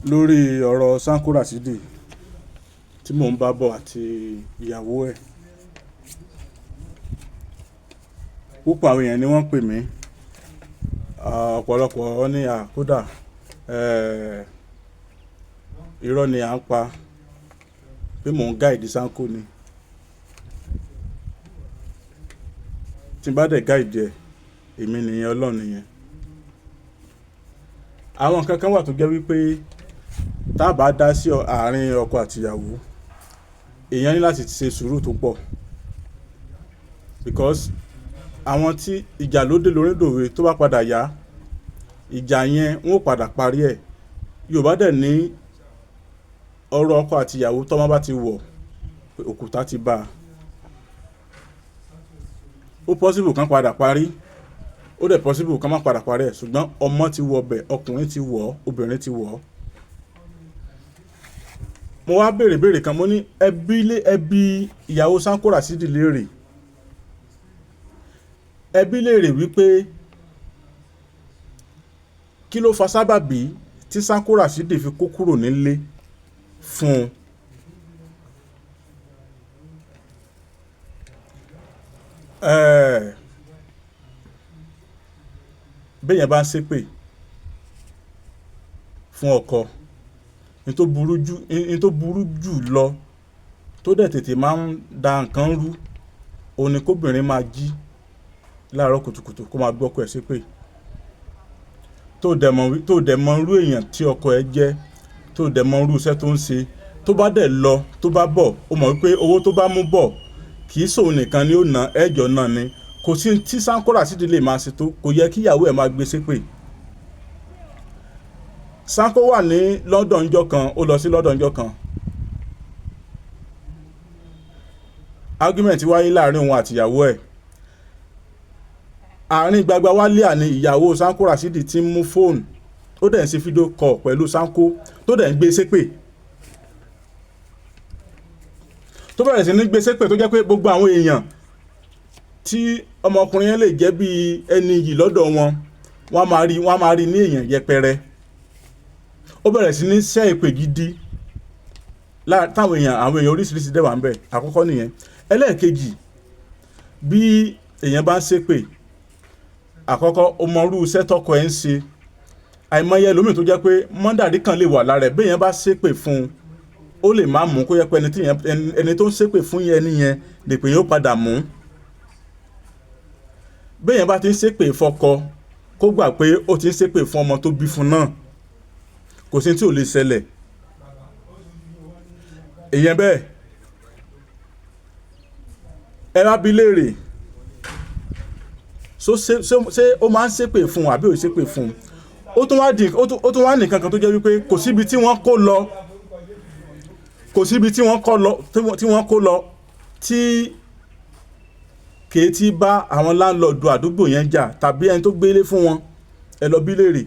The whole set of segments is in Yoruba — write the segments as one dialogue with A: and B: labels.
A: Lórí ọ̀rọ̀ Sanko Rasidi tí mò ń bá bọ̀ àti ìyàwó ẹ̀. Púpọ̀ àwọn èèyàn ni wọ́n pè mí. Ọ̀pọ̀lọpọ̀ wọ́n ní à kódà, irọ́ ni à ń pa pé mò ń guide Sanko ni. Tí n bá dẹ̀ guide ẹ̀, èmi nìyẹn, Ọlọ́run nìyẹn. Àwọn nǹkan kan wà tó jẹ́ wípé tá bá dá sí àárín ọkọ àti ìyàwó, èèyàn ní láti ṣe sùúrù tó pọ̀. Because àwọn tí ìjà ló dé lórí dòwe tó bá padà yá, ìjà yẹn wọ́n ó padà parí ẹ̀. Yorùbá dẹ̀ ní ọ̀rọ̀ ọkọ àti ìyàwó tó bá ti wọ̀, pé òkúta ti bá a. Ó possible kan padà parí, ó dẹ̀ possible kan má padà parí ẹ̀, ṣùgbọ́n ọmọ ti wọ bẹ̀, ọkùnrin ti wọ̀, obìnrin ti wọ̀. Mo wá béèrè béèrè kan, mo ní ẹbí lé ẹbí ìyàwó Sanko Rasidi léèrè. Ẹbí léèrè wípé kí ló fa sábàbí tí Sanko Rasidi fi kó kúrò nílé fún un. Bí èèyàn bá ń ṣépè fún ọkọ, ní tó burú jù, ní tó burú jù lọ tó dẹ̀ tètè máa ń da nǹkan rú, òun ni kóbìnrin máa jí láàárọ̀ kùtùkùtù kó máa gbé ọkọ ẹ̀ ṣépè. Tó dẹ̀ mọ̀ wí, tó dẹ̀ mọ̀ irú èèyàn tí ọkọ ẹ jẹ́, tó dẹ̀ mọ̀ irú iṣẹ́ tó ń ṣe, tó bá dẹ̀ lọ, tó bá bọ̀, ó mọ̀ wípé owó tó bá mú bọ̀ kì í ṣòun nìkan ni ó ná, ẹ̀jọ̀ náà ni. Kò sí tí Sanko Rasidi lè máa ṣe tó, kò yẹ kí ìyàwó ẹ̀ máa gbé ṣépè. Sanko wà ní London ńjọ́ kan, ó lọ sí London ńjọ́ kan. Argument wáyé láàrin òun àti ìyàwó ẹ̀. Àárín gbangba wálíà ni ìyàwó Sanko Rasidi ti ń mú fóònù, ó dẹ̀ ń ṣe fídíò call pẹ̀lú Sanko tó dẹ̀ ń gbé ṣépè. Tó bẹ̀rẹ̀ sí ní gbé ṣépè tó jẹ́ pé gbogbo àwọn èèyàn tí ọmọkùnrin yẹn lè jẹ́ bí ẹni yìí lọ́dọ̀ wọn, wọ́n á máa rí ní èèyàn yẹpẹrẹ. Ó bẹ̀rẹ̀ sí ní ṣẹ́ èpè gidi táwọn èèyàn, àwọn èèyàn oríṣiríṣi dẹ̀ wà níbẹ̀. Àkọ́kọ́ nìyẹn. Ẹlẹ́ẹ̀kejì, bí èèyàn bá ń ṣépè, àkọ́kọ́ ó mọ irú iṣẹ́ tọkọ ẹ̀ ń ṣe. Àìmọye ẹlòmíì tó jẹ́ pé mọ́ndàrí kan lè wà lára ẹ̀, bí èèyàn bá ṣépè fún un, ó lè má mú kó jẹ́ pé ẹni tó ń ṣépè fún yẹn ẹni yẹn lè pè yóò padà mú. Bí èèyàn bá ti ń ṣépè fọkọ, kó gbà pé ó ti ń ṣépè fún ọmọ tó bí fún náà. Kò sí tí ò lè ṣẹlẹ̀. Ìyẹn bẹ́ẹ̀. Ẹ bá bi léèrè, ṣé ó máa ń ṣépè fún un àbí ò ṣépè fún un? Ó tún wá di, ó tún wá ní nǹkan kan tó jẹ́ wípé kò síbi tí wọ́n kó lọ, kò síbi tí wọ́n kó lọ, tí wọ́n kó lọ tí kì í ti bá àwọn láńlọ́ọ̀dù àdúgbò yẹn jà tàbí ẹni tó gbélé fún wọn. Ẹ lọ bí léèrè.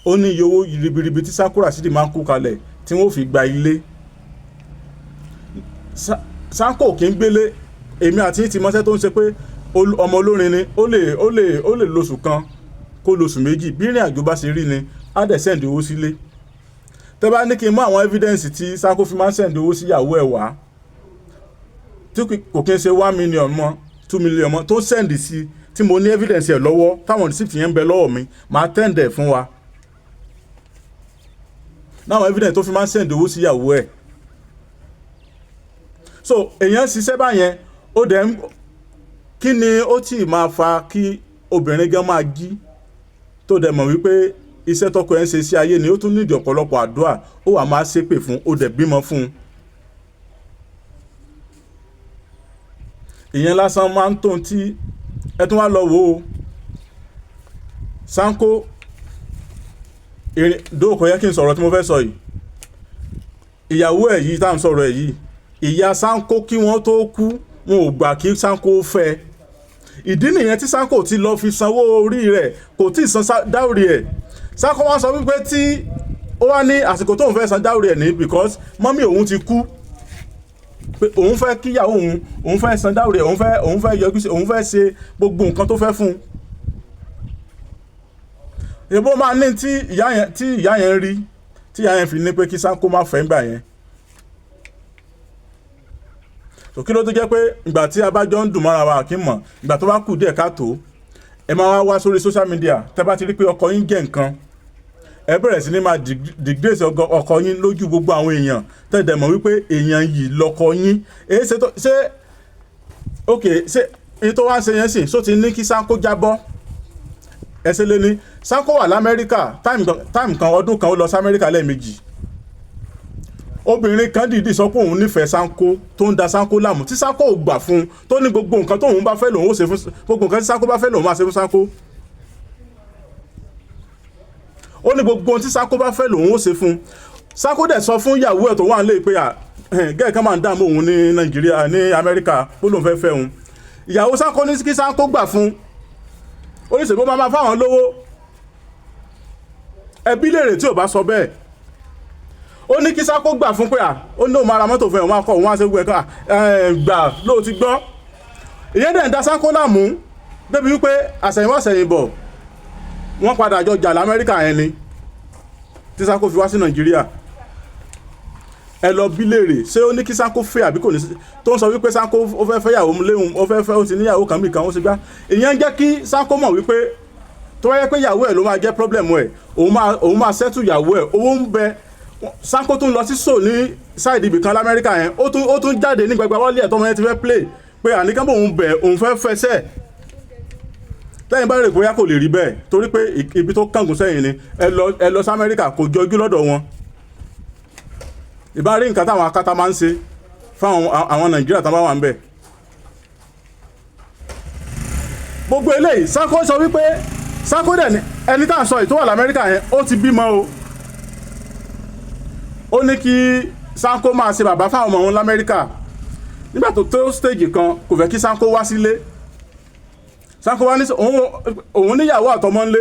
A: Ó ní iye owó ribiribi tí Sanko Rasidi máa ń kó kalẹ̀ tí wọ́n ó fi gba ilé. Sanko kì í gbélé. Èmi àti yín ti mọ iṣẹ́ tó ń ṣe pé ọmọ olórin ni, ó lè lóṣù kan kó lóṣù méjì. Bí ìrìn àjò bá ṣe rí ni, á dẹ̀ send owó sílé. Tẹ́ bá ní kí n mú àwọn evidence tí Sanko fi máa ń send owó sí ìyàwó ẹ̀ wá, tí kò kí ń ṣe 1 million mọ́, 2 million mọ́, tó send sí, tí mo ní evidence ẹ̀ lọ́wọ́, táwọn receipt yẹn ń bẹ lọ́wọ́ mi, màá tend ẹ̀ fún wa. Láwọn evidence tó fi máa ń send owó sí ìyàwó ẹ̀. So èèyàn ṣiṣẹ́ báyẹn, ó dẹ̀ ń, kí ni ó tì máa fa kí obìnrin gan máa jí tó dẹ̀ mọ̀ wípé iṣẹ́ tọkọ ẹ̀ ń ṣe sí ayé ni, ó tún nídìí ọ̀pọ̀lọpọ̀ àdúrà, ó wà máa ṣépè fún, ó dẹ̀ bímọ fún un. Ìyẹn lásán máa ń tó tí ẹ tún wá lọ wò ó. Sanko, ìrìn, dóò kò yẹ kí n sọ̀rọ̀ tí mo fẹ́ sọ yìí. Ìyàwó ẹ̀ yìí tá ń sọ̀rọ̀ ẹ̀ yìí, ìyá Sanko kí wọ́n tó kú, wọn ò gbà kí Sanko fẹ́. Ìdí nìyẹn tí Sanko ti lọ fi sanwó orí rẹ̀, kò tí ì san dáwìrì ẹ̀. Sanko wá sọ wípé tí ó wá ní àsìkò tóun fẹ́ san dáwìrì ẹ̀ ní because mọ́mí òun ti kú. Pé òun fẹ́ kí ìyàwó òun, òun fẹ́ san dáwìrì ẹ̀, òun fẹ́ yọjú sí, òun fẹ́ ṣe gbogbo nǹkan tó fẹ́ fún un. Èbó máa ní tí ìyá yẹn, tí ìyá yẹn rí Tí ìyá yẹn fi ní pé kí Sanko má fẹ́ ńgbà yẹn. So kí ló tó jẹ́ pé ìgbà tí a bá jọ ń dùn mọ́ra wa kì í mọ̀, ìgbà tó bá kù díẹ̀ káàtó, ẹ máa wá wá sórí social media, tẹ́ bá ti rí pé ọkọ yín jẹ́ nǹkan, ẹ bẹ̀rẹ̀ sí ní máa disgrace ọkọ yín lójú gbogbo àwọn èèyàn, tẹ́ dẹ̀ mọ̀ wípé èèyàn yìí lọ́kọ yín. Èyí ṣe tó ṣe ok, ṣe èyí tó wá ń ṣe yẹn sìn só ti ní kí Sanko jábọ́. Ẹsẹ̀ lé ní Sanko wà l'Amẹ́ríkà time kan, ọdún kan, ó lọ sí Amẹ́ríkà lẹ́ẹ̀mejì. Obìnrin kan dìídì sọ pé òun nífẹ̀ẹ́ Sanko, tó ń da Sanko láàmú, tí Sanko ò gbà fún un, tó ní gbogbo nǹkan tóun bá fẹ́ lòun ó ṣe fún, gbogbo nǹkan tí Sanko bá fẹ́ lòun máa ṣe fún Sanko. Ó ní gbogbo ohun tí Sanko bá fẹ́ lòun ó ṣe fún Sanko. Dẹ̀ sọ fún ìyàwó ẹ̀ tó wà nílé pé gẹ́gẹ́ kan máa ń dààmú òun ní Nàìjíríà, ní Amẹ́ríkà, ó lóun fẹ́ fẹ́ òun. Ìyàwó Sanko ní kí Sanko gbà fún, ó ní ṣèbó máa fáwọn lówó. Ẹbí lèrè tí ò bá sọ bẹ́ẹ̀. Ó ní kí Sanko gbà fún pé à ó ní òun máa ra mọ́tò fún ẹ̀, òun máa kọ́, òun á ṣe gbogbo ẹ̀ ká gbà ló ti gbọ́. Ìyẹn dẹ̀ ń da Sanko láàmú débi wípé àṣẹ̀yìnwá àṣẹ̀yìnbọ̀, wọ́n padà jọ jà l'Amẹ́ríkà yẹn ni tí Sanko fi wá sí Nàìjíríà. Ẹ lọ bí léèrè, ṣé ó ní kí Sanko fẹ́ àbí kò ní? Tó ń sọ wípé Sanko ó fẹ́ fẹ́yàwó léhùn, ó fẹ́ fẹ́, ó ti níyàwó kan mìkan, ó sì gbá. Ìyẹn ń jẹ́ kí Sanko mọ̀ wípé tó bá yẹ pé ìyàwó ẹ̀ ló máa jẹ́ problem ẹ̀, òun máa settle ìyàwó ẹ̀. Owó ń bẹ. Sanko tún lọ sí so ní side ibì kan l'Amẹ́ríkà yẹn, ó tún jáde ní gbagba wálé ẹ̀ tọ́mọ yẹn ti fẹ́ play pé àníkàn bòun bẹ̀, òun fẹ́ fẹsẹ̀ tẹ́yìn bá rè bóyá kò lè rí bẹ́ẹ̀, torí pé ibi tó kángun sẹ́yìn ni. Ẹ lọ sí Amẹ́ríkà, kò jọjú lọ́dọ̀ wọn. Ìbá rí nǹkan táwọn akátá máa ń ṣe fáwọn àwọn Nàìjíríà tó bá wà ń bẹ̀. Gbogbo eléyìí, Sanko sọ wípé Sanko dẹ̀ ní ẹni tá à ń sọ yìí tó wà l'Amẹ́ríkà yẹn, ó ti bímọ o. Ó ní kí Sanko máa ṣe bàbá fáwọn ọmọ òun l'Amẹ́ríkà. Nígbà tó tó stage kan, kò fẹ́ kí Sanko wá sílé. Sanko wá ní òun níyàwó àtọmọ ńlé,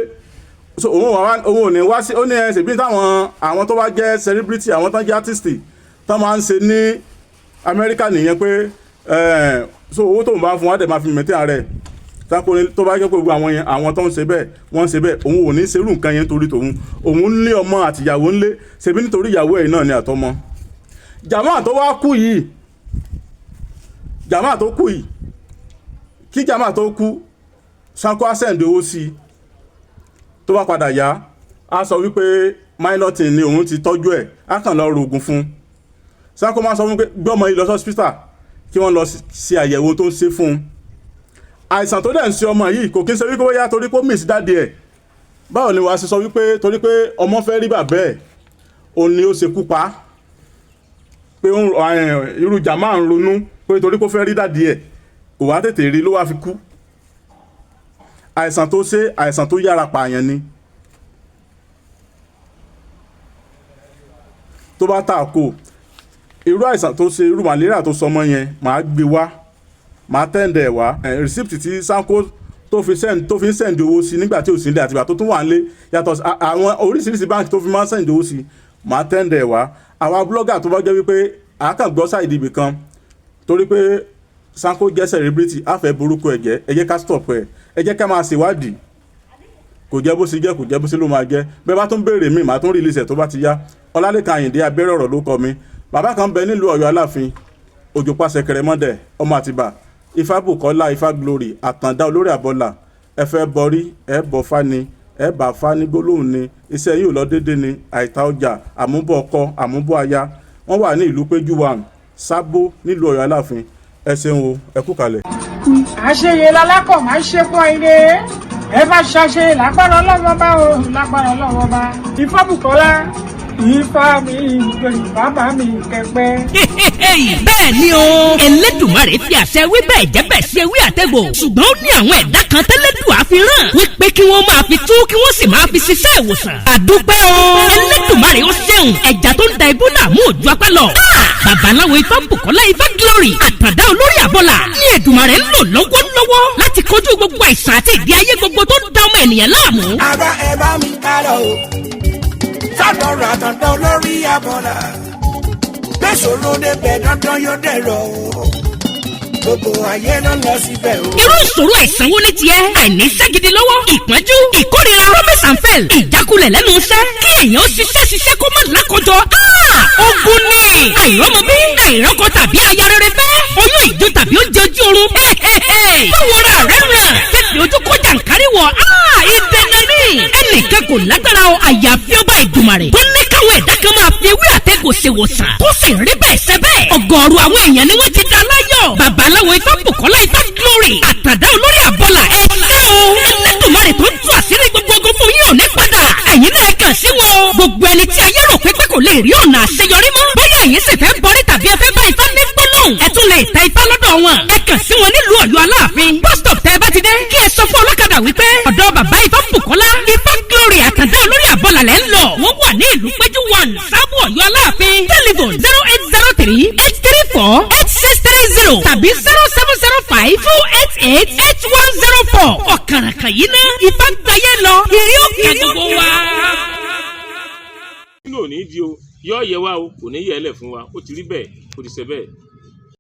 A: so òun wà, òun ò ní wá sí. Ó ní ẹsẹ̀ bí táwọn àwọn tó bá jẹ́ celebrity, àwọn tó jẹ́ artist, tó máa ń ṣe ní Amẹ́ríkà nìyẹn, pé so owó tóun bá fún wa dẹ̀ máa fi mẹ́tẹ́ ààrẹ. Sanko ní tó bá jẹ́ pé gbogbo àwọn yẹn, àwọn tó ń ṣe bẹ́ẹ̀, wọ́n ń ṣe bẹ́ẹ̀, òun ò ní ṣerú nǹkan yẹn nítorí tòun. Òun ń lé ọmọ àtìyàwó ńlé, ṣebí nítorí ìyàwó ẹ̀ náà ni àtọmọ. Jàmáà tó wá kú yìí, jàmáà tó kú yìí, kí jàmáà tó kú, Sanko á send owó sí i. Tó bá padà yá, á sọ wípé minor thing ni, òun ti tọ́jú ẹ̀, á kàn lọ rògùn fún un. Sanko máa sọ fún pé gbé ọmọ yìí lọ sí hospital kí wọ́n lọ ṣe àyẹ̀wò tó ń ṣe fún un. Àìsàn tó dẹ̀ ń ṣe ọmọ yìí, kò kí ń ṣe wípé bóyá torí pé ó miss daddy ẹ̀. Báwo ni wàá ṣe sọ wípé torí pé ọmọ fẹ́ rí bàbá ẹ̀, òun ni ó ṣe kú pa á? Pé irú jàmáà ń ronú pé torí pé ó fẹ́ rí daddy ẹ̀, kò wá tètè rí, ló wá fi kú. Àìsàn tó ṣe, àìsàn tó yára pààyàn ni. Tó bá tà kó irú àìsàn tó ṣe, irú malaria tó sọmọ yẹn, màá gbé wá, màá tẹ́ǹdẹ̀ wá receipt tí Sanko tó fi send, tó fi ń send owó sí nígbà tí ò sí nílé àtìgbà tó tún wà nílé, yàtọ̀ àwọn oríṣiríṣi báńkì tó fi máa ń send owó sí, màá tẹ́ǹdẹ̀ wá. Àwa blogger tó bá jẹ́ wípé àákàn gbọ́ side ibì kan torí pé Sanko jẹ́ celebrity, á fẹ́ borúkọ ẹ̀ jẹ́, ẹ jẹ́ ká stop ẹ̀, ẹ jẹ́ ká máa ṣèwádìí. Kò jẹ́ bó ṣe jẹ́, kò jẹ́ bó ṣe ló máa jẹ́. Bẹ́ẹ̀ bá tún béèrè mi, màá tún release ẹ̀ tó bá ti yá. Ọlálẹ́kan Àyìndé abẹ́rẹ́ ọ̀rọ̀ ló kọ mi. Bàbá kan bẹ nílùú Ọ̀yọ́ Aláàfin, Òjòpá Ṣẹ̀kẹ̀rẹ̀mọdẹ̀, ọmọ Àtìbà, Ifábùkọ́lá, Ifá Glory, Àtàndá olórí àbọ̀là. Ẹ fẹ́ bọrí, ẹ bọ̀ fani, ẹ bá fani gbólóhùn ni iṣẹ́ yìí ò lọ déédé ni, àìta ọjà, àmúbọ̀ ọkọ, àmúbọ̀ aya. Wọ́n wà ní ìlú Péjú one, Sábó, nílùú Ọ̀yọ́ Aláàfin. Ẹ ṣeun o, ẹ kú kalẹ̀.
B: Àṣeyẹ lalákọ̀ máa ń ṣe pọ̀ ire. Ẹ bá ṣàṣe lágbára Ọlọ́wọ́ bá o, lágbára Ọlọ́wọ́ bá. Ifábùkọ́lá, Ifá mi ìgbèrú, bàbá mi kẹpẹ.
C: Bẹ́ẹ̀ ni o, Elédùmarè fi àṣẹ wí bẹ́ẹ̀ jẹ́ bẹ́ẹ̀ ṣe wí àtẹ̀gbò, ṣùgbọ́n ó ní àwọn ẹ̀dá kan tẹ́lẹ̀dùn àfihàn wípé kí wọ́n máa fi tú, kí wọ́n sì máa fi ṣiṣẹ́ ìwòsàn. Àdúpẹ́ o, Elédùmarè ó ṣeun. Ẹja tó ń da ibú náà mú òjú apá lọ. Babaláwo Ifábùkọ́lá, Ifá Glory, Àtàndá olórí àbọ̀là ní Èdùmarè ń lò lọ́wọ́lọ́wọ́ láti kojú gbogbo àìsàn àti ìdí ayé gbogbo tó ń da ọmọ ènìyàn láàmú.
D: Ara ẹ bá mi ká lọ o, sọ́dọ̀ Àtàndá olórí abọ́là. Gbèsòrò débẹ̀, dandan yóò dẹ̀rọ̀ o. Gbogbo ayé ló lọ síbẹ̀ o.
C: Irú ìṣòro àìsàn wo ni tiẹ̀? Àìníṣẹ́ gidi lọ́wọ́, ìpọ́njú, ìkórira, promise and fail, ìjákulẹ̀ lẹ́nu iṣẹ́, kí èèyàn ó ṣiṣẹ́ ṣiṣẹ́ kó má lákòjọ. Ah! Ogun ni àìrọ́mọbí, àìrọ́kọ tàbí aya rere fẹ́, oyún ìjó tàbí oúnjẹ ojú oorun. Báwo ra rẹ̀ ràn fífi ojú kó jàǹkárí wọ̀? Ah! Ìdènà ni ẹnìkan kò lágbára o, àyàfi ọba Ìdùmarè tó ní káwọn ẹ̀dá kan máa fi ewé àtẹ̀gùn ṣèwòsàn tó sì rí bẹ́ẹ̀ ṣe bẹ́ẹ̀. Ọ̀gọ̀ọ̀rọ̀ àwọn èèyàn ni wọ́n ti dá láyọ̀. Babaláwo Ifábùkọ́lá Ifá Glory, àtàdá olórí àbọ̀là, ẹ ṣé o. Ẹlẹ́dùnmarè tó ń tú àṣírí gbogbo ogun fún yín ò ní padà. Ẹ̀yin náà kàn sí wọn. Gbogbo ẹni tí ayé rò pé kò lè rí ọ̀nà àṣeyọrí mọ́. Bóyá ẹ̀yin sì fẹ́ bọrí tàbí ẹ fẹ́ bá Ifá ní gbólóhùn. Ẹ tún lè tẹ Ifá lọ́dọ̀ wọn. Ẹ kàn sí wọn nílùú Ọ̀yọ́ Aláàfin. Bus stop tẹ́ ẹ bá ti dé, kí ẹ sọ fún ọlọ́kadà wípé ọ̀dọ̀ bàbá Ifábùkọ́lá Ifá Glory, àtàdá olórí àbọ̀là lẹ́ ń lọ. Wọ́n wà ní ìlú Péjú 1, Sábò, Ọ̀yọ́ Aláàfin. Telephone 08038348630 tàbí 07052888104. Ọ̀kàràkàn yìí ná Ifá gbayé lọ, ìrí òkè gbogbo wa.
E: Nínú òní di o, yọ yẹ wa o, kò ní yẹ ẹ lẹ fún wa. Ó ti rí bẹ́ẹ̀, ó ti ṣe bẹ́ẹ̀.